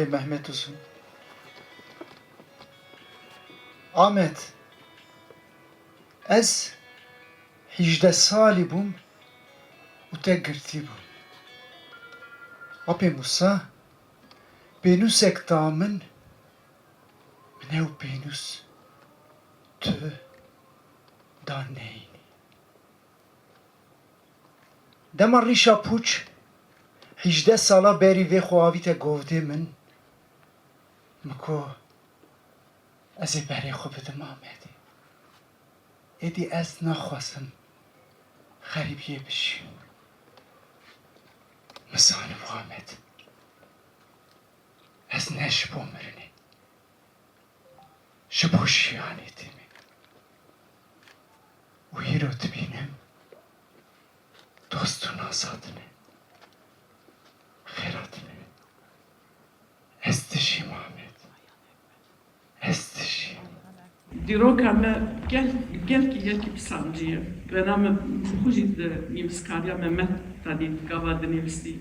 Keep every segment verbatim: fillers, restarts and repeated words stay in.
Mehmet Uzun. Ahmet, ez hejdeh salî bûm û te girtî bûm. Apê Musa, pênûsek da min, min ew pênûs tu da neyînî. Dema rîşa pûç hejdeh sala berî vê xwe avîte govdê min, min got, ez ê berê xwe bidim Amedê. Êdî ez naxwazim xerîbiyê bijîm. Min zanibû Amed, ez ne ji bo mirinê, ji bo jiyanê tê me. Û îro dibînim dost û nasa tune. Xêra tune. Ez dijîm Amed. Ez dijîm. Dîroka me gel-, gelkî, gelkî pisancî ye. Wena me xwe jî di nivîskariya me met tadî gava dinivîsî,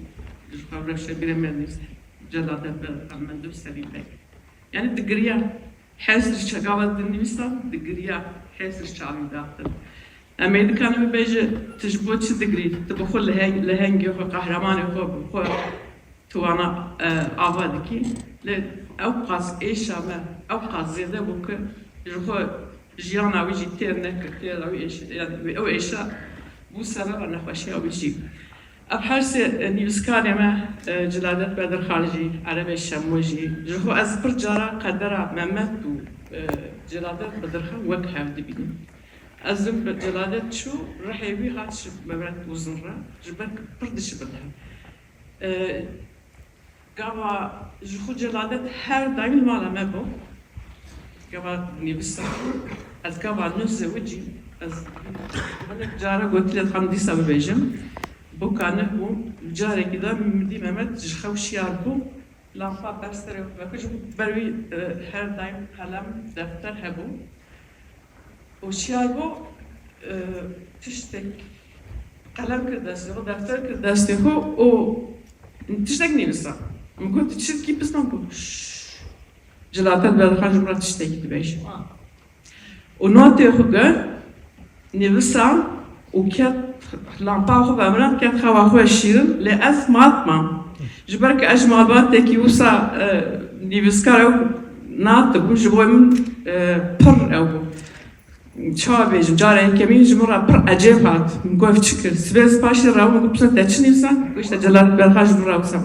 ji xwe rewşebîrê me nivîs Celadet Berxan, me du serî pek. Yani digiriya, hesr çe gava dinivîsa, digiriya, hesr çavî daxtin. Em ê dikane bibêje, tu ji bo çi digirî? Tu bi xwe leheng-, lehengê xwe, qehremanê xwe, bi xwe tu wana, e, ava dikî. Lê ew qas êşa me, ew qas zêde bû ku ji xwe jiyana wî jî têr nekir, têra wî êş-, yani ew êşa bû sebeba nexweşiya wî jî. Ev her sê, e, nivîskarê me, e, Ciladet Bedirxan jî, Erebê Şemo jî, ji xwe ez pir cara qedera Mehmet û, e, Ciladet Bedirxan wek hev dibînim. Ez dim bi Ciladet çû, rihê wî hat ji Mehmet Uzun re, ji ber pir dişibin hev. E, Gava ji xwe Celadet her daîm li mala me bû. Gava nivîsa, ez gava nû zewicî, ez hinek cara gotî lê dixwazim dîsa bibêjim. Boka nû bû, carekî de Mîrdî Mehmet ji xew şiyar bû, lampa ber serê xwe vekir, ji xwe ber wî, e, her daîm qelem, defter hebû. Û şiyar bû, e, tiştek qelem kir destê xwe, defter kir destê xwe û tiştek nivîsa. Min got, "Tu çi dikî?" Pistan got, "Şşş." Ciladet Bedirxan ji min re tiştekî dibêje. Û notê xwe girt, nivîsa û ket lampa xwe vemiran, ket xewa xwe şîrin, lê ez mat mam. Ji ber ku ez ji malbatekî wisa, e, nivîskar ew natibû, ji bo min, e, pir ew bû. Çawa bêjim, cara yekemîn ji min re pir ecêb hat. Min got, "Ev çi kir?" Sibê ez paşê re min got, "Pisne te çi nivîsa?" Got, "Îşte Celadet Berxan ji min re wisa."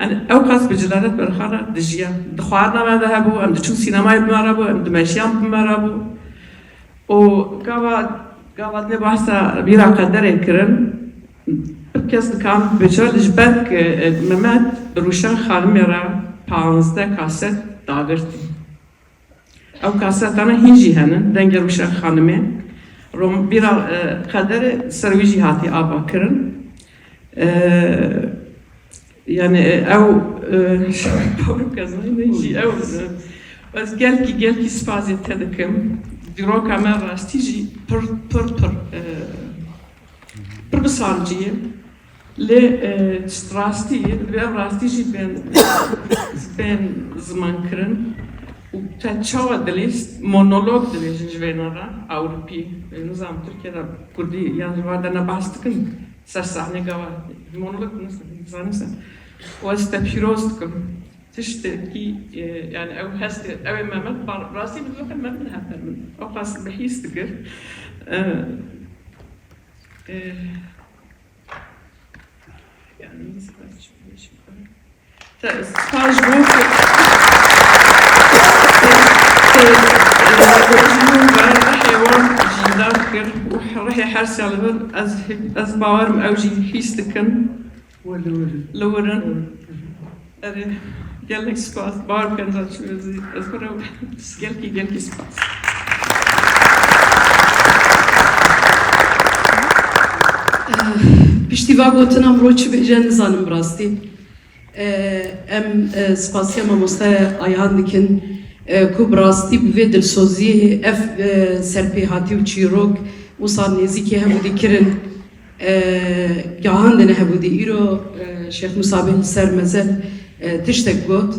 Yani ew qas bi Celadet Berxan re dijiya. Di xwarina me de hebû, em diçûn sînemayê bi me re bû, em dimeşiyan bi me re bû. Û gava, gava dê behsa bîra qederê kirin, pir kes dikan bêçar ji ber ku, e, Mehmet bi Rûşen Xanimê re panzdeh kaset dagirtî. Ew kasetana hîn jî hene, dengê Rûşen Xanimê. Rom-, bîra, e, qederê ser wî jî hatî ava kirin. E, yani, e, ew, e, bawer bikin ez ne jî ew, e, ez gelkî, gelkî spasê te dikim. Dîroka me rastî jî pir, pir, pir, e, pir bi sancî ye. Lê, e, rastî, divê ev rastî jî bên, bên ziman kirin. Û te çawa dilîst, monolog dibêjin ji vêna re, Ewropî. E, nizam, Tirkiye de Kurdî, yan ji wan de ne behs dikin, ser sahnê gava. Monolog nizanim se. Û ez te pîroz dikim. Tiştekî, e, yani ew hestê, ew ê Mehmet, bar-, rastî bi zokên me bidin hevper min. Ew qas bi hîs dikir. E, e, Te spas ji bo ku te, te, te ji min re rihê wan jîndar kir û rihê her sê li vir ez, ez bawerim ew jî hîs dikin. Li wir in. Erê, gelek spas. Bawer bikin, ez, ez, ez, gelkî, gelkî spas. Piştî va gotina min ro çi bêje, nizanim bi rastî. E, em, e, spasiya mamoste Ayhan dikin, e, ku bi rastî bi vê dilsoziyê ev, e, serpêhatî û çîrok wisa nêzîkî hebû dî kirin, e, gahandine hebû dî. Îro, e, Şêx Musa Bey li ser mezin, e, tiştek got.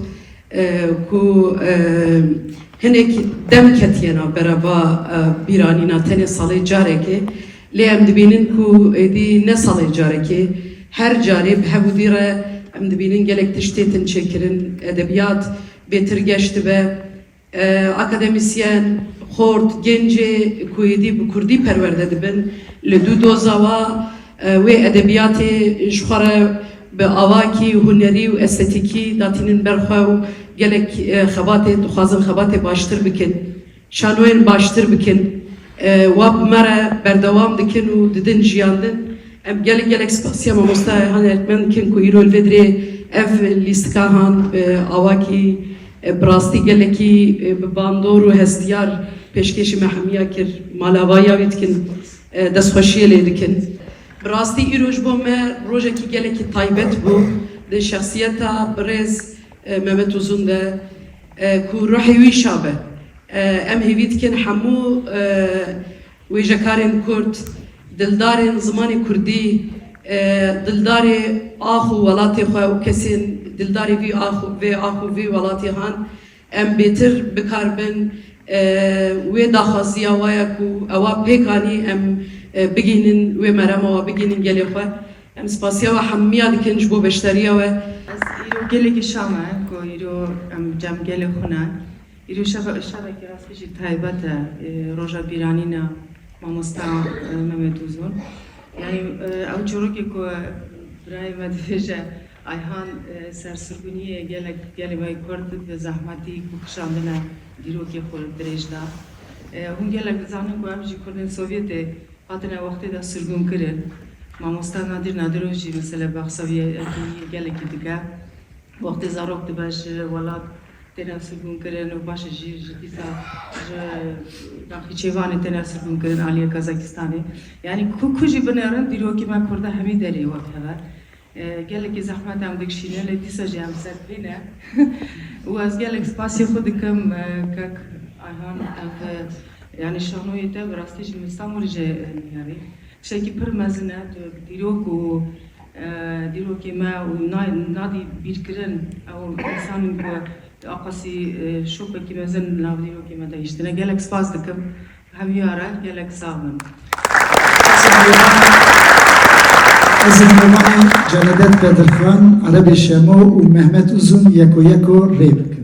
e, ku, e, hinek dem ketiye navbera va, e, bîranîna tenê salê carekê. Lê em dibînin ku êdî ne salê carekê, her carê bi hevûdî re em dibînin gelek tişt têtin çêkirin, edebiyat bêtir geş dibe. E, akademîsyen, xort, gencê ku êdî bi kurdî perwerde dibin, li dû doza wa, e, wê edebiyatê ji xwe re bi awakî hunerî û estetîkî datînin ber xwe û gelek, e, xebatê dixwazin xebatê baştir bikin, şanoyên baştir bikin. E, wa bi me re berdewam dikin û didin jiyandin. Em gelek gelek spasiya mamosta Ayhan Erkmen dikin ku îro li vê dirê ev lîstika han, e, awakî, e, bi rastî gelekî, e, bi bandor û hestiyar pêşkêşî me hemiya kir. Mala ava ya wî dikin, e, destxweşiyê lê dikin. Bi rastî îro ji bo me rojekî gelekî taybet bû. Di şexsiyeta birêz, e, Mehmet Uzun de, e, ku ruhê wî şa be. E, em hêvî dikin hemû, e, wêjekarên kurd, dildarên zimanê kurdî, e, dildarê ax û welatê xwe û kesên dildarê vî ax û, vê ax û vê welatê han, em bêtir bikaribin, e, wê daxwaziya wa ya ku ewa pêk anî em, e, bigihînin wê merema wa, bigihînin gelê xwe. Em spasiya we hemiya dikin ji bo beşdariya we. Ez îro gelekî şa me ku îro em cem gelê xwe ne. Îro şeve, şevekî rastî jî taybet e, e, roja bîranîna mamosta, e, Mehmet Uzun. Yani, e, ew çîrokê ku birayê me dibêje, Ayhan, e, sersirgûniyê gelek, gelê me kurd bi zehmetî ku kişandine dîrokê xwe li dirêj da. E, hûn gelek dizanin ku em jî kurdên Sovyetê hatine wextê de sirgûn kirin. Mamosta Nadir Nadirov jî mesela behsa wî gelekî dike. Wextê zarok dibe ji welat têne sirgûn kirin û paşê jî ji dîsa ji Naxçîvanê têne sirgûn kirin aliyê Kazakistanê. Yani ku, ku jî binêrin dîrokî me kurda hemî derê wek heve. E, gelekî zehmet em dikişîne, lê dîsa jî em ser pê ne. Û ez gelek spasî xwe dikim, e, kek Ayhan, ev, e, yani şanoyê te bi rastî jî min Stenbolê jî, e, nihêrî. Tiştekî pir mezin e, tu dîrok û, e, dîrokê me û na-, nadî bîrkirin, ew însanên ku aqasî, e, şopekî mezin li nav dîrokê me de hiştine. Gelek spas dikim. Hemiya re gelek sax bin. Ez ê mihemanê Celadet Bedirxan, Erebê Şemo û Mehmet Uzun yeko yeko rê bikim.